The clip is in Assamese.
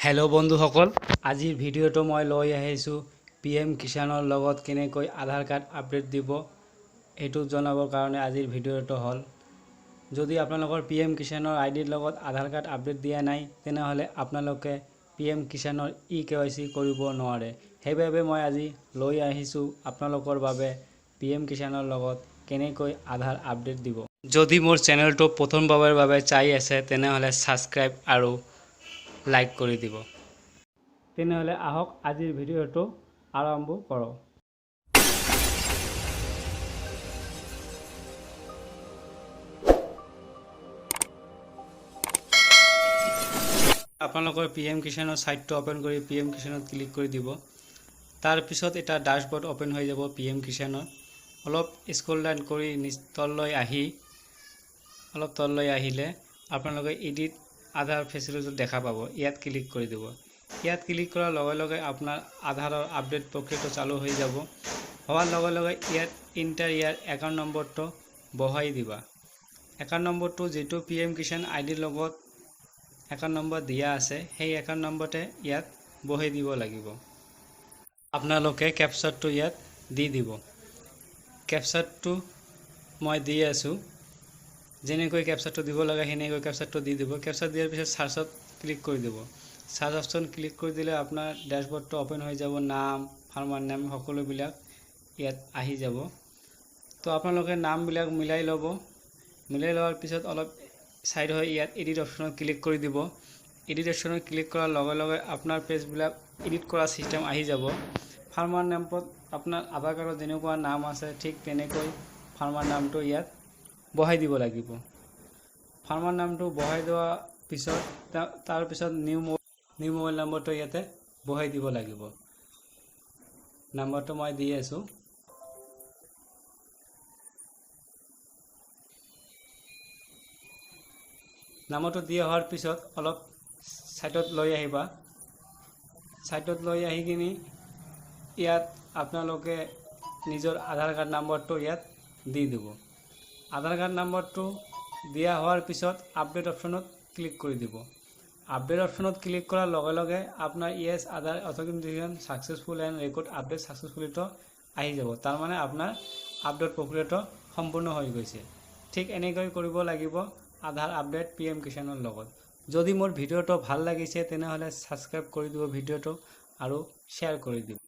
হেল্ল' বন্ধুসকল, আজিৰ ভিডিঅ'টো মই লৈ আহিছোঁ পি এম কিষাণৰ লগত কেনেকৈ আধাৰ কাৰ্ড আপডেট দিব সেইটো জনাবৰ কাৰণে। আজিৰ ভিডিঅ'টো হ'ল, যদি আপোনালোকৰ পি এম কিষাণৰ আই ডিৰ লগত আধাৰ কাৰ্ড আপডেট দিয়া নাই, তেনেহ'লে আপোনালোকে পি এম কিষাণৰ ই কে ৱাই চি কৰিব নোৱাৰে। সেইবাবে মই আজি লৈ আহিছোঁ আপোনালোকৰ বাবে পি এম কিষাণৰ লগত কেনেকৈ আধাৰ আপডেট দিব। যদি মোৰ চেনেলটো প্ৰথমবাৰৰ বাবে চাই আছে, তেনেহ'লে ছাবস্ক্ৰাইব আৰু লাইক কৰি দিব। তেনেহ'লে আহক, আজিৰ ভিডিঅ'টো আৰম্ভ কৰোঁ। আপোনালোকৰ পি এম কিষাণৰ ছাইটটো অ'পেন কৰি পি এম কিষাণত ক্লিক কৰি দিব। তাৰপিছত এটা ডাছবৰ্ড অ'পেন হৈ যাব পি এম কিষাণৰ। অলপ স্ক্ৰল ডাউন কৰি তললৈ আহি, অলপ তললৈ আহিলে আপোনালোকে এডিট আধাৰ ফেচিলিটি দেখা পাব। ইয়াত ক্লিক কৰি দিব। ইয়াত ক্লিক কৰাৰ লগে লগে আপোনাৰ আধাৰৰ আপডেট প্ৰক্ৰিয়াটো চালু হৈ যাব। হোৱাৰ লগে লগে ইয়াত ইণ্টাৰ ইয়াৰ একাউণ্ট নম্বৰটো বহাই দিবা। একাউণ্ট নম্বৰটো যিটো পি এম কিষাণ আই ডিৰ লগত একাউণ্ট নম্বৰ দিয়া আছে, সেই একাউণ্ট নম্বৰতে ইয়াত বহাই দিব লাগিব। আপোনালোকে কেপচাৰটো ইয়াত দি দিব। কেপচাৰটো মই দি আছোঁ। যেনেকৈ কেপচাৰটো দিব লাগে, সেনেকৈ কেপচাৰটো দি দিব। কেপচাৰ দিয়াৰ পিছত চাৰ্চত ক্লিক কৰি দিব। চাৰ্চ অপশ্যন ক্লিক কৰি দিলে আপোনাৰ ডেছবৰ্ডটো অ'পেন হৈ যাব। নাম, ফাৰ্মাৰ নাম, সকলোবিলাক ইয়াত আহি যাব। তো আপোনালোকে নামবিলাক মিলাই ল'ব। মিলাই লোৱাৰ পিছত অলপ ছাইড হৈ ইয়াত এডিট অপশ্যনত ক্লিক কৰি দিব। এডিট অপশ্যনত ক্লিক কৰাৰ লগে লগে আপোনাৰ পেজবিলাক এডিট কৰা ছিষ্টেম আহি যাব। ফাৰ্মাৰ নামত আপোনাৰ আধাৰ কাৰ্ডত যেনেকুৱা নাম আছে, ঠিক তেনেকৈ ফাৰ্মাৰ নামটো ইয়াত বহাই দিব লাগিব। ফাৰ্মাৰ নামটো বহাই দিয়াৰ পিছত, তাৰপিছত নিউ মোবাইল নম্বৰটো ইয়াতে বহাই দিব লাগিব। নাম্বাৰটো মই দি আছোঁ। নাম্বাৰটো দিয়া হোৱাৰ পিছত অলপ ছাইডত লৈ আহিবা। ছাইডত লৈ আহি কিনি ইয়াত আপোনালোকে নিজৰ আধাৰ কাৰ্ড নাম্বাৰটো ইয়াত দি দিব। আধাৰ কাৰ্ড নাম্বাৰটো দিয়া হোৱাৰ পিছত আপডেট অপশ্যনত ক্লিক কৰি দিব। আপডেট অপশ্যনত ক্লিক কৰাৰ লগে লগে আপোনাৰ "Yes, Aadhaar authentication successful and record update ছাকচেছফুলিটো আহি যাব। তাৰমানে আপোনাৰ আপডেট প্ৰক্ৰিয়াটো সম্পূৰ্ণ হৈ গৈছে। ঠিক এনেকৈ কৰিব লাগিব আধাৰ আপডেট পি এম কিষাণৰ লগত। যদি মোৰ ভিডিঅ'টো ভাল লাগিছে, তেনেহ'লে ছাবস্ক্ৰাইব কৰি দিব ভিডিঅ'টো আৰু শ্বেয়াৰ কৰি দিব।